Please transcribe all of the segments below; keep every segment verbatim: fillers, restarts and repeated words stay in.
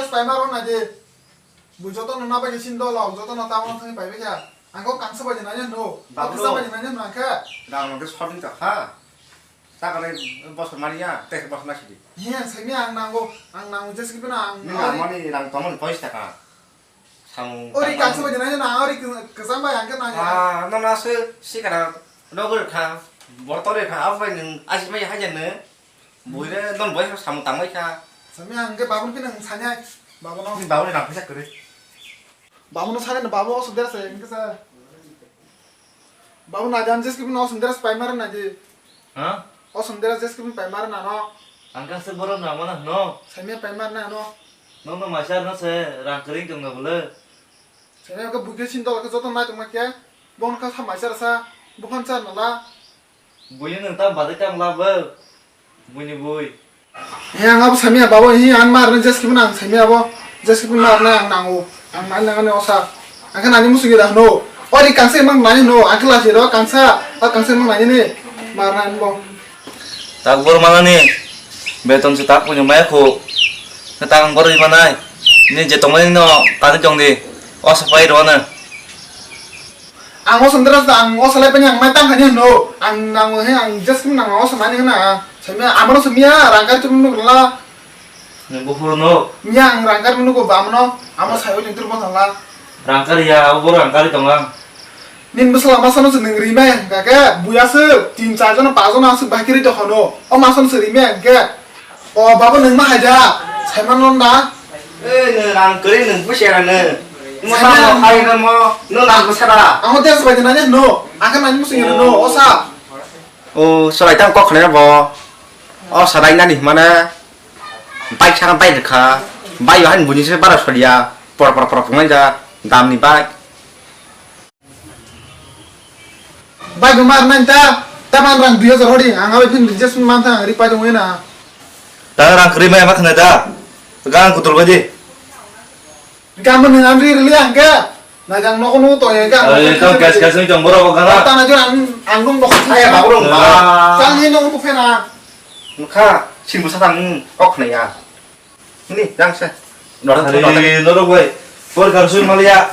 Paima rok nai di. Bo joto no nabai sin dolo, joto no tamo thangwi paibai kha. Ang kok kangsa bai nai no. Babu. Kisa bai nai no ang khe. Rang no khe short ni kha. Ta kale bosor mani ya, tek bosor na sidi. He, ang sami ang nango, ang nango jes kibina ang. Ni nang mani rang tomon pois taka. Samung. Ori kangsa bai nai no, ori kesam bai ang khe nai. Ah, no na se sikara rogor kha. Bortore kha, abai nung asi mai hajan ne. Buire don boi samung tangbai kha. Sami ang khe babun pina sanya. Babuno. Ni babuni rang pisa kore. Babuno sanya na babu oso dera se engke sa. Babu na jan jes kibin oso dera se paimar na di. Ha? Oso dera jes kibin paimar na no. Angka se borom na mana no. Sami paimar na no. No no masar no se rang kering tong na bole. Sami ka bukhe sin dol ka joto na tong ma kya. Bon ka sa masar sa. Bukhan sa na la. Buini nwng tam bajai tam labo. Buini bui. He ang abo sami abo he ang mar ne jes kibun ang sami abo jes kibun mar ne ang nango ang nai nang ne osa ang khe nani musu gira hno ori kangsa mang nani hno ang khe lasi ro kangsa o kangsa mang nani ne mar nai bo. Tak bor manani beton se tak punya maya ko. Ngetang bor di manai. Ni je tongmani no kani tong di. Osa pai ro na. Ang o sundra ang o salai pani ang mai tang khani hino ang nang he ang just nang o samani hina sami amaro samia rangkar chum nuk la. Nang buphuru no. Nya ang rangkar munu ko bamno amo sayo ni tur bothala. Rangkar ya abo rangkar tongang. Nin bwsala masano se nang rimai kake buya se tin char jona pas jona asuk bahkiri to hono o masano se rimai ke. O babo nwng ma hai da? Saiman lon da? Eh, nwng rang kwrwi nwng puisa rano. Mo tamo hai ramo, nwng rang kwsa da? Ang hotel se bai nani no. Ang kan nani musung no, osa. O, sorai tang kok khna bo. O, sarai nani mana. Bike sana bike kha. Bike han bunyi se bara soria. Por por por por mai da. Dam ni bike. Bai bo mar nang ta, ta man rang dui hajar hori, ang abai phin adjustment man thang, ri pai tong na. Ta rang kwrwi mai ma khna da, gang kutul baji. Gaman ni amri rili ang ke, na jang noko nu to ye ka. Ai, to gas gas ni jong borok ko gana. Ta na jor ang, ang nung noko. Ai, ba borok ba. Sang ni noko phena. Nukha, sim busa tang, ok na ya. Ni, jang se. Norok, norok bai. Por kar sui maliya.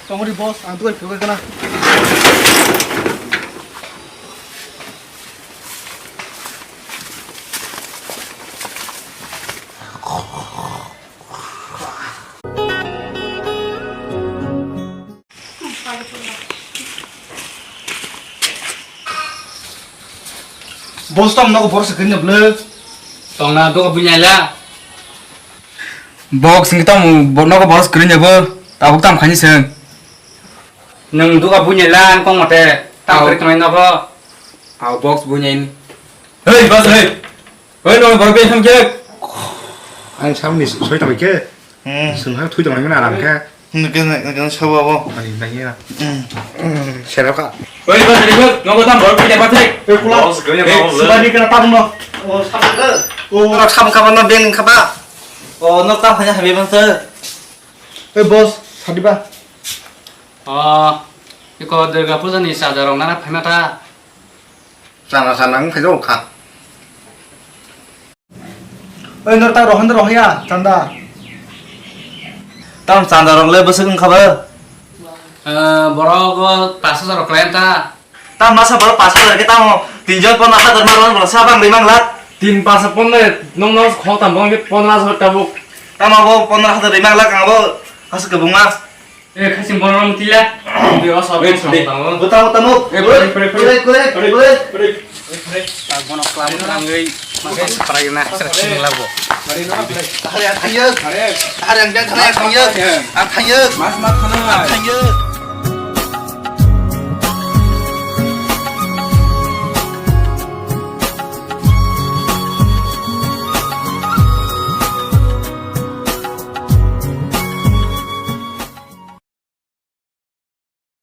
Tongori boss, ang tuai phirbai kana. Boss, tamo nogo boros kwrwini bwlwi. Tongna doga buini aila. Box ni tamo bo-, nogo boros kwrwini bo. Tabuk tam khani seng. Nwng doga buini aila, ang kong mate. Tam kwrwi tongmani nogo. Au box buini aini. Hey, boss, hey. Oi, no, borok bai samkhe. Ang samni soi tongkhe. Hmm. Swnghak thui tongmani aram khe. Nike, nike, nike, sabo abo. Ani, nai ya. Hmm. Hmm, serap ka. Oi, ba, tadi gua, nunggu tam, baru pindah patik. Eh, pulang. Boss, gaya. Eh, mau, sudah di kena tabung, no. Oh, sabar ke. Oh. Kalau sama kapan no beng kaba. Oh, no, tam hanya habis bang, sir. Eh, boss, sadi ba. Oh, iko Durga Puja ni saja rong nana phaima ta. Sana sana ang phai kha. Oi, no ta rohon rohya, chanda. Tam chanda rok le bwswk wngkha ba? Eh, borok o pash hajar rok khlai ta. Tam masa borok pash hajar khe tamo tin jon pondro hajar ma rwna borok sa bang ri mang lak. Tin pash pondro, nong no khok tam bong pondro hajar tabuk. Tamo bo pondro hajar ri mang lak ang bo aswk kwbangma. Eh, khasing bono rom tila. Di osa. Wait, wait. Buta, buta, nuk. Eh, pare, pare, pare. Pare, pare, pare. Pare. Pare. Tak bono klam klamgwi, makai spray na, sera sini lagu. Hari, hari, hari, hari. Hari, hari, hari, hari. Mas, mas, khana. Hari.